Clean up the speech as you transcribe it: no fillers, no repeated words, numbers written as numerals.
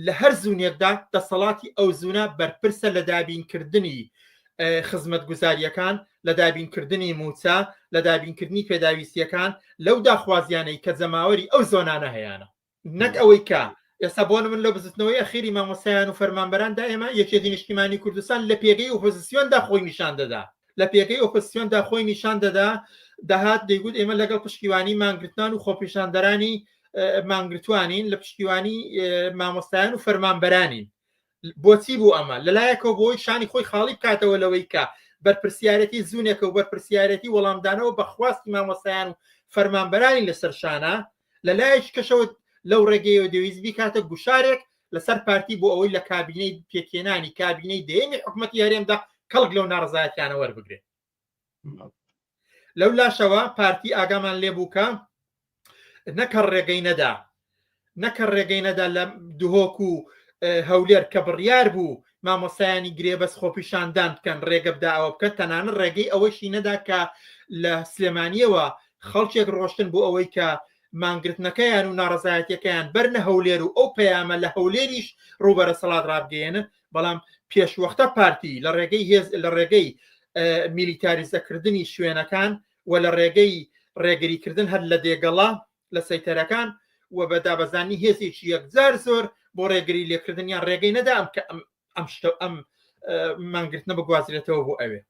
لە هەر زونێکدا دەسەڵاتی ئەو زونە بەرپرسە لە دابینکردنی خزمەتگوزارییەکان، لە دابینکردنی مووچە، لە دابینکردنی پێداویستییەکان لەو داخوازیانەی کە جەماوەری ئەو زۆنانە هەیانە. نەک ئەوەی کە ئێستا بۆ من لە بزوتنەوەی ئەخیری مامۆستایان و فەرمانبەراندا ئێمە یەکێتی نیشتیمانی کوردستان لە پێگەی ئۆپۆزیسیۆندا خۆی نیشان دەدا لە پێگەی ئۆپۆزیسیۆندا خۆی نیشان دەدا دەهات دەیگوت ئێمە لەگەڵ پشتیوانی مانگرتنان و خۆپیشاندەرانی مانگرتوانین لە پشتیوانی مامۆستایان و فەرمانبەرانین بۆچی بوو ئەمە؟ لەلایەکەوە بۆی شانی خۆی خاڵی بکاتەوە لەوەی کە بەرپرسیارەتی زونێکە و بەرپرسیارەتی وەڵامدانەوە بە خواستی مامۆستایان و فەرمانبەرانی لەسەر شانە، لەلایەکی کەشەوە لەو ڕێگەیەوە دەویست بیکاتە گوشارێک لەسەر پارتی بۆ ئەوەی لە کابینەی پێکهێنانی کابینەی دەیەمی حکومەتی هەرێمدا کەڵک لەو ناڕەزایەتیانە وەربگرێت. لەو لاشەوە پارتی ئاگامان لێبوو کە نەکە ڕێگەی نەدا نەکە ڕێگەی نەدا لە دهۆک و هەولێر کە بڕیار بوو مامۆسایانی گرێبەست خۆپیشاندان بکەن ڕێگە بدا ئەوە بکەن تەنانە ڕێگەی ئەوەشی نەدا کە لە سلێمانیەوە خەڵکێک ڕۆشتن بۆ ئەوەی کە مانگرتنەکەیان و ناڕزایەتەکەیان بەرنە هەولێر و ئەو پەیامە لە هەولێریش ڕووبەرە سەڵات ڕابگەێنن بەڵام پێشوەختە پارتی لە ڕێگەی هێز لە ڕێگەی میلیتاریزەکردنی شوێنەکان و لە ڕێگەی ڕێگریکردن هەر لە دێگەڵە لە سەیتەرەکان و بە دابەزانی هێزێکی یەکجار زۆر بۆ ڕێگری لێکردنیان ڕێگەی نەدا ئەم کە ئەم ئەم شتە ئەم مانگرتنە بگوازرێتەوە بۆ ئەوێ.